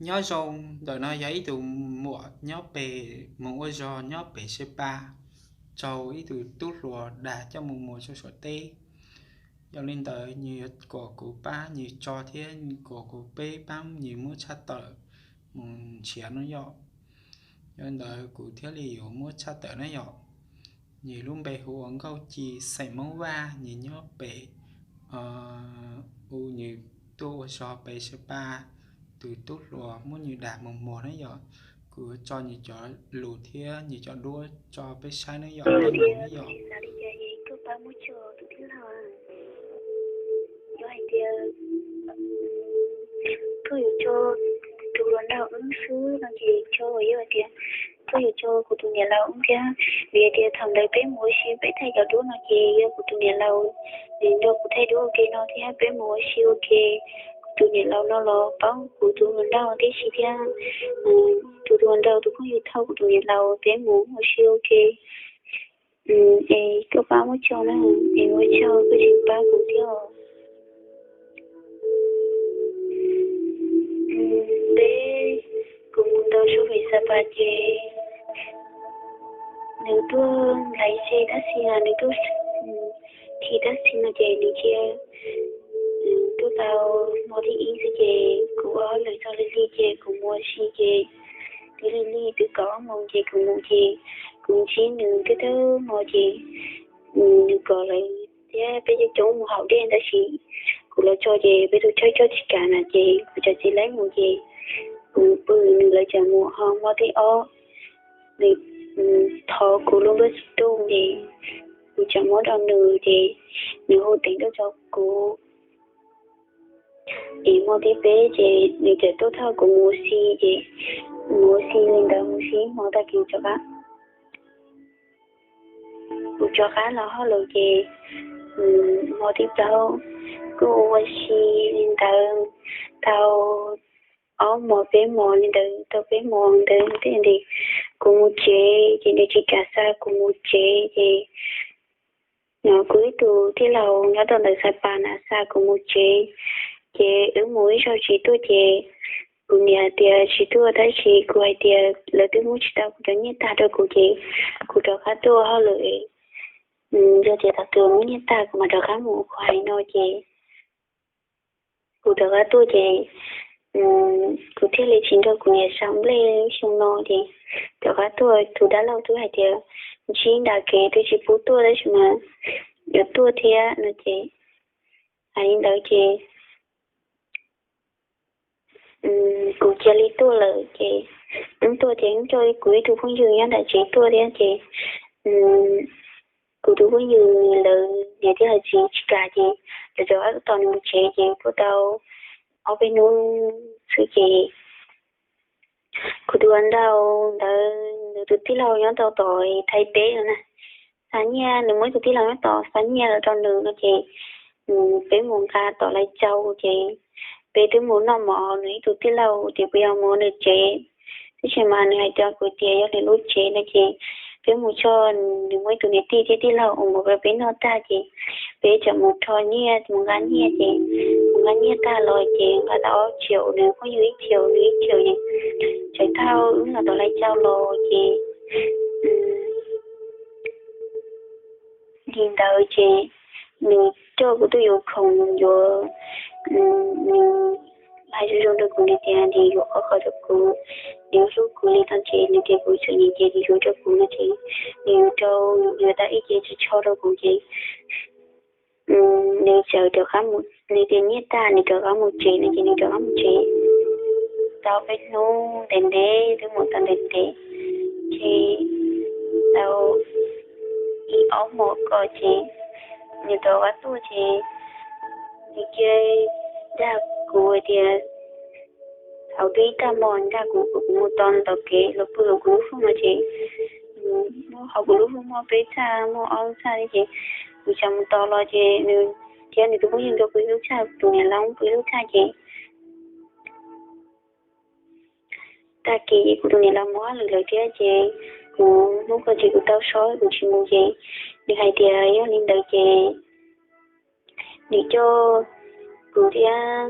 Nyob zoo, ntawm no yog ib tug muam nyob pem, mus ua zog nyob pem Xeev Pas, raug ib tug tub hluas dag coj mus muag rau Suav teb. Yog li ntawd nws yuav kom kuv pab nws tso thiab kom kuv peb pab nws muab tshaj tawm mus nrhiav no yom. Yog li ntawd kuv thiaj li yuav muab tshaj tawm na yom. Nws lub npe hu ua Nkauj Ci, xeem Hmoob Vaj, nws nyob pem, u, nws tuaj ua zog pem Xeev Pas, tus tub hluas muab nws dag mus muag na yom. Kuv yuav tso nws cov lus thiab nws cov duab tso peb saib na yom, na yom. Yog hais tias koj yuav tso tus hluas nraug wb xwb no ces tso, yog hais tias koj yuav tso kuv tus niam laus wb thiab, vim hais tias thaum ntawd peb mus ua si peb thaij cov duab no ces yog kuv tus niam laus nws nrog kuv thaij duab ua ke no thiab peb mus ua si ua ke. Kuv tus niam laus no los paub kuv tus hluas nraug tib si thiab, tus hluas nraug tus phooj ywg thauj kuv tus niam laus peb mus ua si ua ke. Es koj pab muab tso na, es ua tsaug koj tseem pab kuv thiab os. Peb, kuv mus ntaus Xab Pas ces nws tuaj laiv ze tab sis mas nws tuaj khi tab sis no ces nws cia tuaj tau hmo thib ib xwb ces kuv ua hauj lwm txog lig lig ces kuv mus ua si ces twb lig lig twb kaum ob moos ces kuv mus ces kuv ntsib nws twb thawj hmo ces nws kom lawv thiab peb coob coob mus haus dej tab sis kuv los txog ces peb tus tshawb coj tsis kam na ces kuv cov txiv laib mus ces kuv pw nws lawv tseem mus ho hmo thib ob nws thov kuv lub npawb xov tooj ces kuv tseem muab rau nws ces nws hu teev tuaj rau kuv. Es hmo thib peb ces nws tseem tuaj thauj kuv mus ua si ces mus ua si li ntawd mus si ib hmo tag kis rov qab, kuv rov qab los hauj lwm ces hmo thib plaub kuj ua si li ntawd tau ob hmos peb hmos li ntawd, tau peb hmos ntawd tej nti kuv mus tsev ces nws tsis kam xa kuv mus tsev ces kuv ib tug tij laug nyob rau ntawm Xab Pas na xa kuv mus tsev ces wb mus ib zaug tsis tuaj ces kuv niam hais tias tsis tuaj tab sis kuv hais tias lawv twb muab tsis tau kuv cov nyiaj tag rau kuv ces kuv rov qab tuaj hauj lwm, yog tias thaum twg muab nyiaj tag kuv mam rov qab mus, kuv hais no ces kuv rov qab tuaj ces kuv thiaj li tsis nrog kuv niam sau nplej lub xyoo no ces rov qab tuaj. Tus dab laug twb hais tias ntsib nram kev twb tsis pub tuaj tab sis mas yuav tuaj thiab no ces hais li ntawd ces kuv cia li tuaj lawm ces wb tuaj ces wb coj kuv ib tug phooj ywg nyob nram tsev tuaj thiab ces kuv tus phooj ywg lawv niam thiab lawv txiv tsis kam ces lawv rov qab tos nws mus tsev ces tuaj tau ob peb hnub xwb ces kuv tus hluas nraug ntawd nws tus tij laug nyob tau tom Thaib teb no na, xa nyiaj, nws muaj ib tug tij laug nyob tod xa nyiaj los rau nws no ces peb mus nqa tom Laij Cau ces peb twb mus noj mov nws ib tug tij laug tias kuv yog mus nws tsev, tab sis mas nws hais rau kuv tias yog nws lub tsev no ces peb mus txog nws muaj ib tug niam tij thiab tij laug ua mov rau peb noj tag ces peb tseem mus rho nyiaj, mus nqa nyiaj ces mus nqa nyiaj tag los ces nqa tau ob triệu, nws phooj ywg ib triệu, nws ib triệu ces tseem thauj wb los tom Laij Cau los ces li ntawd ces nws coj kuv tuaj yuav khoom yuav, nws hais zoo zoo rau kuv, nws tias nws yuav qhov qhov rau kuv, nws hlub kuv li no ces nws tias kuv txom nyem ces nws yuav rau kuv no ces nws yuav rau, yuav tau ib ce tsis tsho rau kuv ces nws txawm rov qab mus, nws tias nyiaj tag nws rov qab mus tsev no ces nws rov qab mus tsev. Tau peb hnub ntev ntev, twb mus tau ntev ntev, ces tau ib ob hmos ko ces nws rov qab tuaj ces nws cia dag kuv tias thaum twg ib tag hmo dag kuv, kuv mus tos nws tom kev los pw hauv kuv lub room no ces muaj hauv kuv lub room muaj peb txaj, muaj ob txaj thiab ces kuv tseem mus tos los ces nws thiab nws tus phooj ywg nkawd pw ib lub txaj, kuv tus niam laus pw ib lub txaj ces tag kis kuv tus niam laus mus hauj lwm lawm thiab ces kuv hnub ko ces kuv tau so kuv tsis mus ces nws hais tias yog li ntawd ces nws coj kuv thiab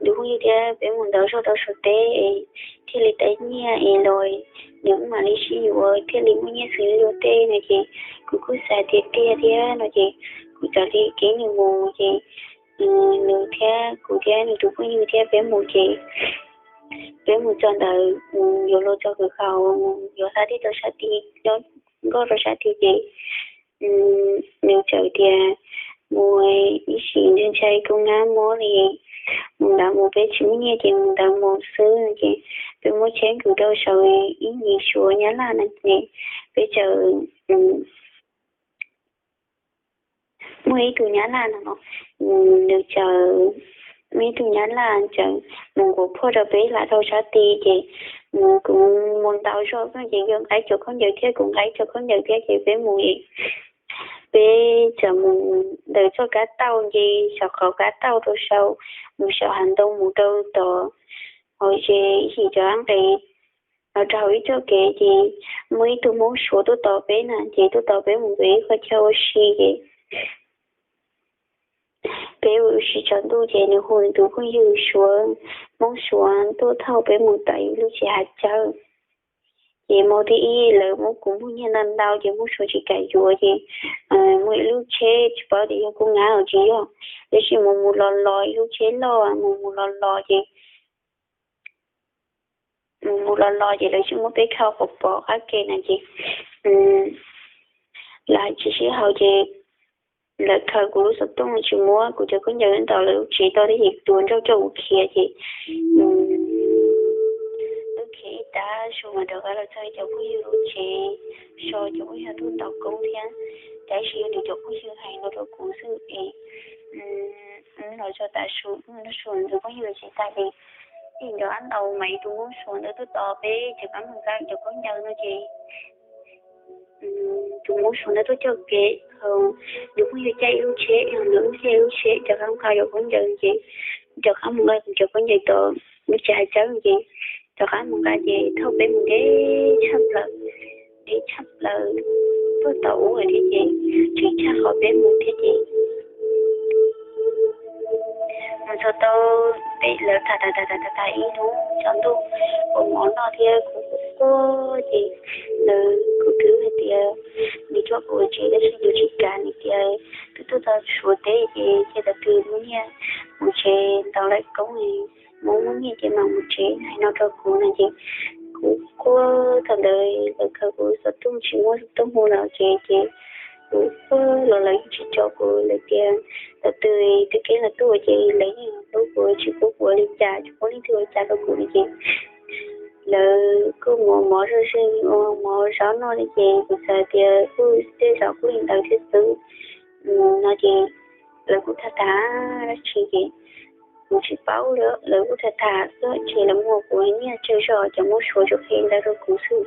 nws phooj ywg thiab peb mus ntau zog rau Suav teb es thiaj li tau nyiaj es los nws mam li sib yuav thiaj li muaj nyiaj xws li luag tej no ces kuv kuj xav tias tiag thiab no ces kuv txawm li kev nws mus ces nws thiab kuv thiab nws tus phooj ywg thiab peb mus ces peb mus txog ntawd mus yuav luag txog kwv qhov mus yuav hla tej rau sab tid, nkoj rau sab tid ces nws txawm tias mus ib sim ntshai ntshai kub hnab mob li, mus ntawd mus peb tsis muaj nyiaj ces mus ntawd mus xwb ces peb muab tsheb nkaus rau saum ib nyuag suav Nyab Laj no ces peb txawm muaj ib tug Nyab Laj no, nws txawm, muaj ib tug Nyab Laj txawm mus nquas phuaj rau peb lam dhau sab tid ces kuv mus ntau zog xwb ces yog nqa cov khaub ncaws thiab kuv nqa cov khaub ncaws thiab ces peb mus peb txawm mus ntawm txoj kab tauj nce saum qhov kab tauj rau saum, mus saum hav ntoo mus rau tom hauv ze ib yim cov nqes los rau hauv ib txoj kev ces muaj ib tug Hmoob Suav tuaj tos peb na ces tuaj tos peb mus pem ib qho chaw ua si ces peb ua si tsaus ntuj ces nws hu nws tus phooj ywg Suav, Hmoob Suav tuaj thauj peb mus tom ib lub tsev hav cawv. Ces hmo thib ib lawv muab kuv muag nyiaj ntau ntau ces Hmoob Suav tsis kam yuav ces muaj ib lub tsheb tsis paub tias yog kuv nqa los tsis yog, tab sis mus mus los los ib lub tsheb loj mus mus los los ces mus mus los los ces lawv tsis muab peb khau pom pom qab ke na ces lawv tsis sib haum ces lawv khaws kuv lub xov tooj tsis muab kuv cov khaub ncaws ntawm lawv lub tsev tau thiab ces tuav nrauj coj kuv khiav ces tuaj khiav ib tag su mas rov qab los txog cov phooj ywg lub tsev, so cov phooj ywg tuaj tos koob thiab, tab sis yog nws cov phooj ywg hais no rau kuv xwb es los txog tav su, su nws phooj ywg tsis tag li, ib nrov ab ntau mas ib tug Hmoob Suav ntawd tuaj tos peb ces rov qab mus nqa cov khaub ncaws no ces tus Hmoob Suav ntawd tuaj coj kev, nws phooj ywg caij ib lub tsheb, nws thiaj ib lub tsheb rov qab nqa cov khaub ncaws ces rov qab mus nqa cov khaub ncaws tom lub tsev hav cawv ces rov qab mus nqa ces thauj peb mus deb tshaj plaws, deb tshaj plaws tuaj tom ub thiab ces tsis tshaj qhov peb mus thiab ces mus txog tau peb lawv tham tham tham tham tham ib hnub tsaus ntuj, ua mov noj thiab kuv quaj quaj ces lawv kuv twb hais tias nws coj kuv ua tsev tab sis nws tsis kam, nws tias twb tuaj txog Suav teb ces cia tav twg muaj nyiaj mus tsev, ntau lawm koob, muaj muaj nyiaj ces mam mus tsev, hais no rau kuv no ces kuv quaj thaum ntawd lawv khaws kuv xov tooj tsis muab xov tooj hu los tsev ces kuv quaj los lawv yeej tsis tso kuv, lawv tias tav twg twb kev lawv tuaj ces lawv yeej hlub kuv tsis pub kuv ua li cas, tsis pub leej twg ua li cas rau kuv no ces lawv kuj muab mov zoj zeeg, ua mov zaub noj li ces kuv xav tias kuj tej zaum kuj li ntawd thiab xwb no ces lawv kuj tham tham dab tsi ces kuv tsis paub li, lawv kuj tham tham xwb ces lawv muab kuv nyiaj tsawg zog, cov Hmoob Suav tsuas qhia ntawd rau kuv xwb.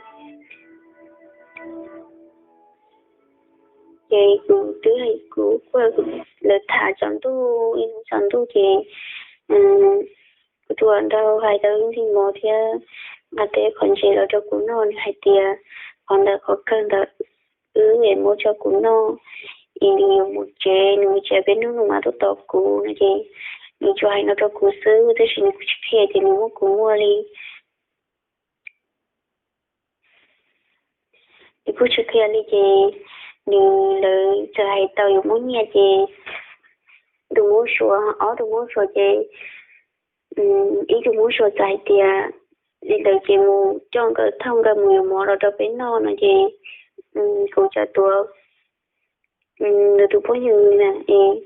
Ces kuv twb, kuv kuj, lawv tham tsaus ntuj, ib hnub tsaus ntuj ces kuv tus hluas nraug hais tau ib ntxim mov thiab nqa tej qhov ntses los rau kuv noj, nws hais tias qhov ntawd qhov kawg ntawd wb es muab rau kuv noj, es nws yuav mus tsev, nws mus tsev peb hnub nws mam tuaj tos kuv no ces nws tsuas hais no rau kuv xwb tab sis nws kuj tsis qhia tias nws muab kuv muag li. Nws kuj tsis qhia li ces nws, lawv txawm hais tau yuav muab nyiaj ces tus Hmoob Suav, ob tug Hmoob Suav ces ib tug Hmoob Suav txawm hais tias li ntawd ces mus coj nkawd, thauj nkawd mus yuav mov los rau peb noj no ces kuv txawm tuav nws tus phooj ywg na es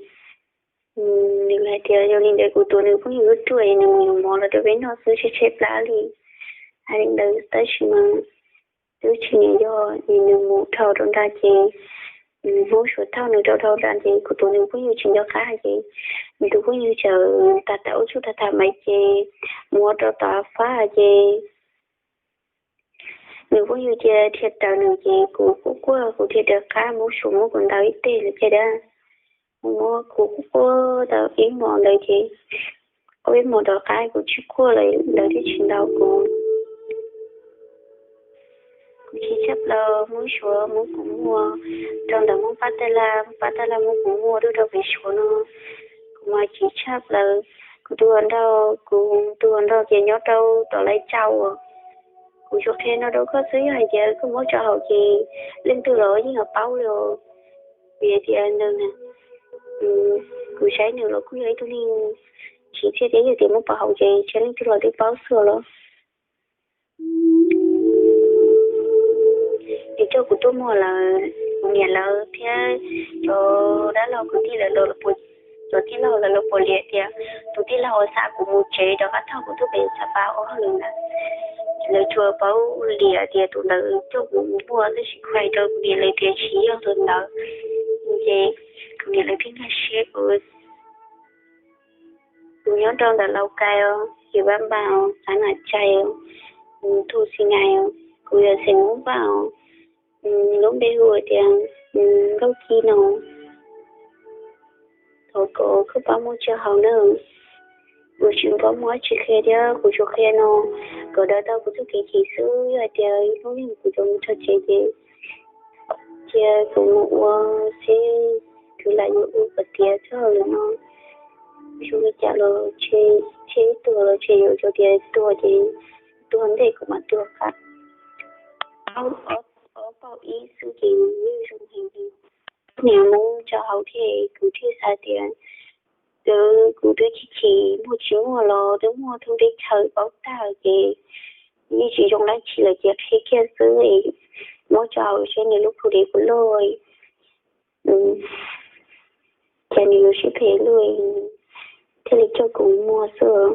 nws hais tias yog li ntawd kuv tuav nws phooj ywg lub tuaj es nws mus yuav mov los rau peb noj xwb, tshaib tshaib plab li. Hais li ntawd tab sis mas twb tsis niam yog es nws mus dhau rau nram ces Hmoob Suav thauj nws rau dhau nram ces kuv tuav nws phooj ywg tsis nco qab ces nws tus phooj ywg txawm tham tham ua tsuj tham tham mas ces mus ua rau tom av fab ces nws phooj ywg cia dhia raws nws ces kuv quaj quaj kuv dhia raws qab, Hmoob Suav muab kuv ntaus ib teg lawm ces dab, muab kuv quaj quaj tau ib hmos ntawd ces ua ib hmos tom qab kuv tsis quaj lawm, lawv thiaj tsis ntaus kuv. Kuv chim tshaj plaws, Hmoob Suav muab kuv muag rau ntawm Hmoob Pab Taj Laj, Hmoob Pab Taj Laj muab kuv muag tuaj rau pem Suav no. Kuv mas chim tshaj plaws. Kuv tus hluas nraug, kuv tus hluas nraug ces nyob rau tom Laij Tsau. Kuv tsuas qhia no rau koj xwb, yog hais tias koj muab tso hauv ces leej twg los yeej yuav paub li os. Vim tias nws, kuv saib nws los kuj yog ib tug neeg tsis txiaj thiab, yog tias muab pov hauv ces leej twg los twb paub xwb los. Nws coj kuv tuaj muag lawm, kuv niam lawv thiab cov dab laug kwv tij lawv, cov tij laug lawv los puas liam tias tus tij laug uas xa kuv mus tsev rov qab thauj kuv tuaj pem Xab Pas ua hauj lwm ntawd, lawv tsuas paub liam tias tus ntawd coj kuv mus muag, tab sis kuv hais rau kuv niam lawv tias tsis yog tus ntawd. Ces kuv niam lawv thiaj nkag siab kuv. Kuv nyob rau ntawm Laus Kais os, Yim Vaj Npas os, Xav Nam Tshais os, Thu Xi Nais os, kuv yog xeem Hmoob Vaj os, lub npe hu tias Nkauj Ci no. Thov kom koj pab muab tso hauv na. Kuv tsis paub muab tsis qhia thiab, kuv tsuas qhia no kom daws tau kuv txoj kev chim xwb. Yog hais tias ib hnub kuv cov mus txog tsev ces cia kuv mus ua seb kuv lam yuav ua kom tiav txoj hauj lwm no zoo li cas los tseg, tseg ib tug los tseg, yuav tsum tias tuag ces tuag ntej kuv mam tuag qab. Ob, ob pauj ib xwb ces yeej zoo heev li. Niam muab tso hauv thiab kuv thiaj xav tias twb, kuv twb chim chim, muaj tsis muaj los twb muaj thoob teb chaws paub tag ces yeej tsis zoo dab tsi lawm ces qhia kiag xwb, muab tso hauv seb nws lub khau dev puas loj, ces nws yuav sib phem luaj thiaj li coj kuv muag xwb.